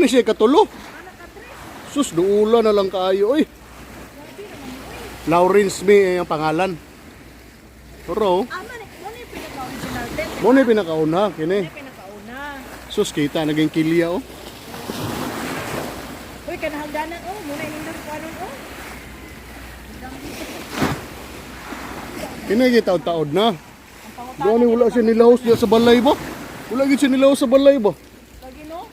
Mao ni siya katulo. Sus, duula na lang kaayo oy. Lawrence May ang pangalan. Pero, Ah, man, mo na yung pinaka-original tent. mo ni pinakauna kini. Mo pinakauna. Sus, kita naging kilya oh. Uy, kanahagdanan oh, muna inindot ko anon oh. Kini gitaod-taod na. Gani wala siya nilahos diya sa balay ba? Wala gid siya nilahos sa balay ba? Lagi no.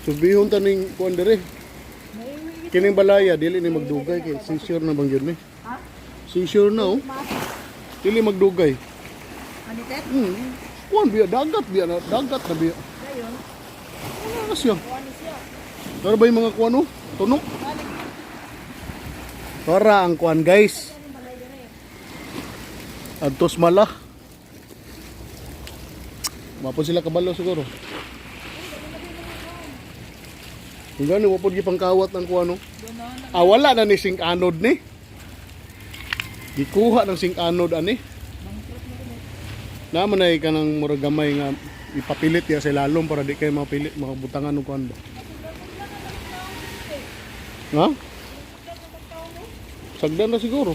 Subihon ta ning kuan dere. Kining balaya dili ni magdugay kay seizure na bang yun ni. Ha? Seizure na oh. Dili magdugay. Ano tet? Kuan biya dagat biya na dagat na biya. Dayon. Wala na siya. Kuan ni siya. Pero ba yung mga kuan oh? Tunok. Para ang kuan, guys. Adtos mala. Mapon sila kabalo siguro. Kung gano'n, wapod gipangkawat ng kuan oh. Ah, wala na ni sink anode ni. Gikuha ng sink anode ani. Naman ay kanang murag gamay nga ipapilit ya sa lalom para di kayo mapilit makabutangan og kuan ba. Ha? Sagdan na siguro.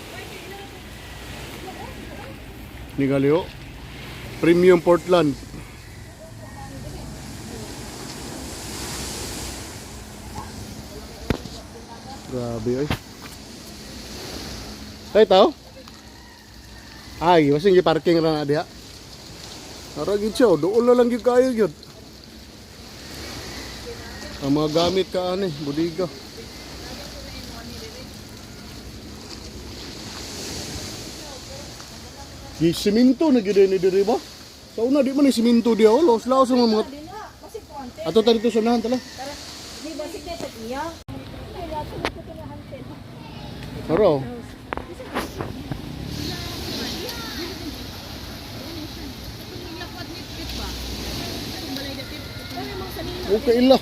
Ni Galio. Premium Portland. Grabe ay. Ay tao. Ay, basing gi-parking ra na diha. Ara gid siya, oh. Dool na lang gyud kayo gyud. Ang mga gamit ka ani, budiga. Di siminto na gyud ni diri ba? Sa una di man ni siminto diha, oh. Laos-laos ang mga Di na, kasi kuan te. Ato ta dito sa unahan tala. Tara. Di ba si tet iya? Ay, lato na ko tanahan tet. Aro. Okay ila.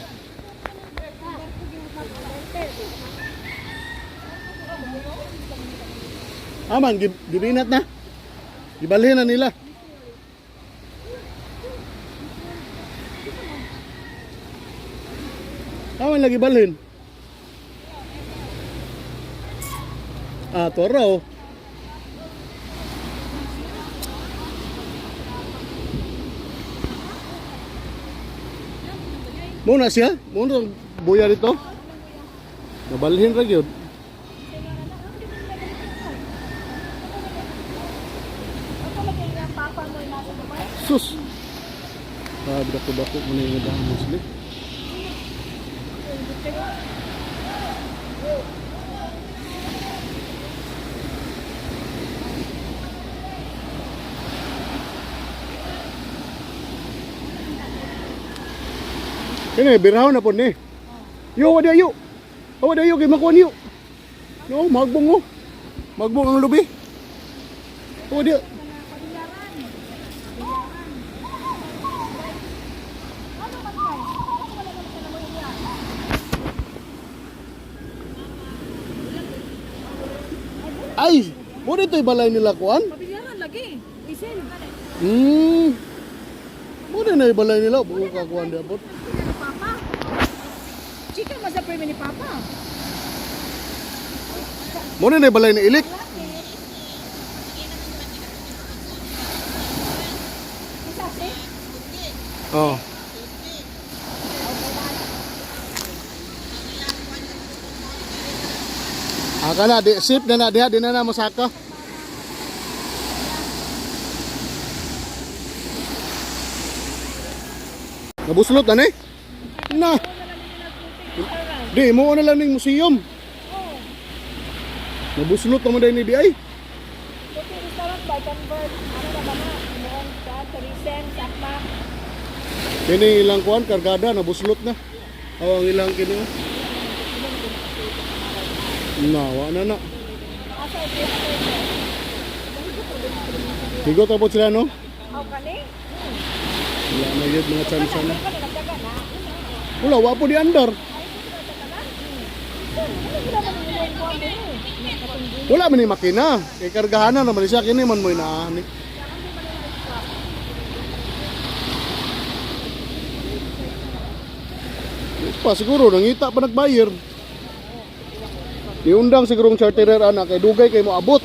Aman, gibinat na. Gibalhin na nila. Aman lagi balhin. Ah, toro. Muna siya, muna ang buya dito. Nabalhin ra gyud. Ako lagi nga papa mo nasa Dubai. Sus. Ah, dako-dako mo na yung dahon sila. Kini biraw na po ni. Yo, wala yo. Wala yo kay makuha niyo. No, magbong oh. Magbong ang lubi. Wala. Ay, mo dito balay nila kuan? Pabilyaran lagi. Isin. Mo na balay nila buo ka kuan di abot. Ni papa. Chika mas sa ni papa. Mo na balay ni Ilik. Isa si? Oh. Aka na, di, sip na na diha, di na na masaka. Nabuslot na ni? Na. Di, mo na lang ning museum. Nabuslot naman dahil ni di ay. Puti restaurant by convert. Ano na ba na? Noong sa tourism, sakma. Kini ilang kuan kargada nabuslot na. Oh, ang ilang kini. Oh. Na, wa na na. Asa ito? Higot na po sila no? Aw kani? Wala na yun mga chance na. Ano nagdaga na? Wala, wa po di andar. Wala man ni makina. Kay kargahanan naman siya kini man mo inaani. Pa siguro nangita pa nagbayar. Niundang siguro ang charterer ana kay dugay kay mo abot.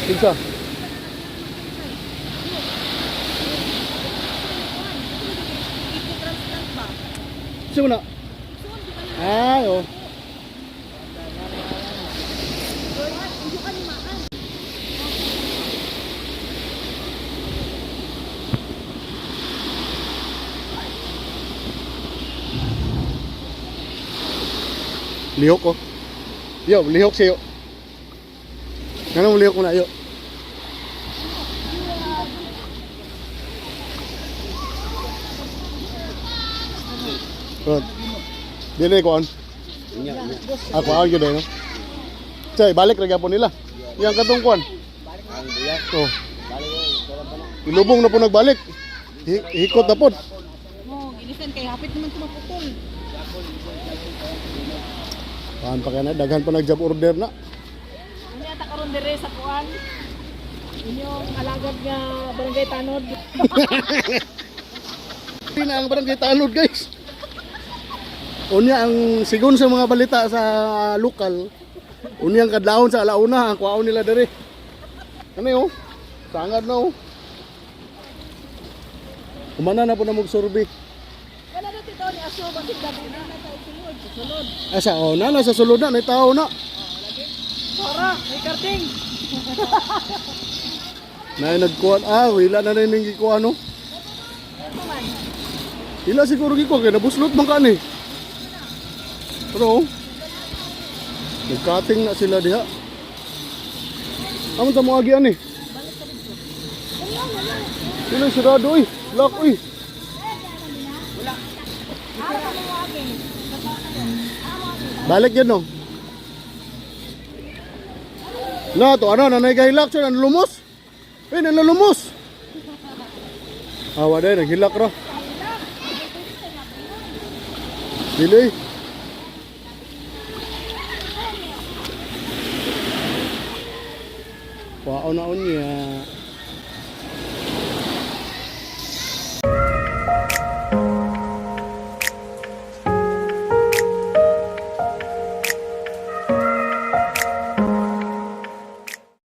Kinsa? Transplant ba? Sino na? Ay, oh. Lihok ko. Yo, lihok siyo. Ganun lihok ko na, yo. Right. Dili ko an. Ako ah, gyud no. Chay, balik ra gyapon nila. Yang katong kuan. Oh. Ilubong na po nagbalik. Hikot na po. Mo, gilisan kay hapit naman tumaputol. Paan pa kaya na, daghan pa nag job order na. Unya ta karon dire sa kuan. Inyong alagad nga barangay Tanod. Hindi na ang barangay Tanod, guys. Unya ang sigon sa mga balita sa lokal. Unya ang kadlawon sa alauna ang kuwaon nila dere. Ano yo? Sangad na oh. Kumana na po na mag-survey. Wala na tito ni Aso basig daghan na sa sulod. Sulod. Asa oh, na nasa sulod na, may tao na. Sora, may karting. Na nagkuan ah, wala na rin yung gikuan no. Ila siguro gikuan kay nabuslot man ka ni. Pero oh, nagkating na sila diha. Amo ta mo agian ni. Sila sirado oy, lock oy. Balik yan no. Na to ano na nagahilak siya lumos. Eh nanlumos. Awa dai naghilak ra. Dili. Wao na unya.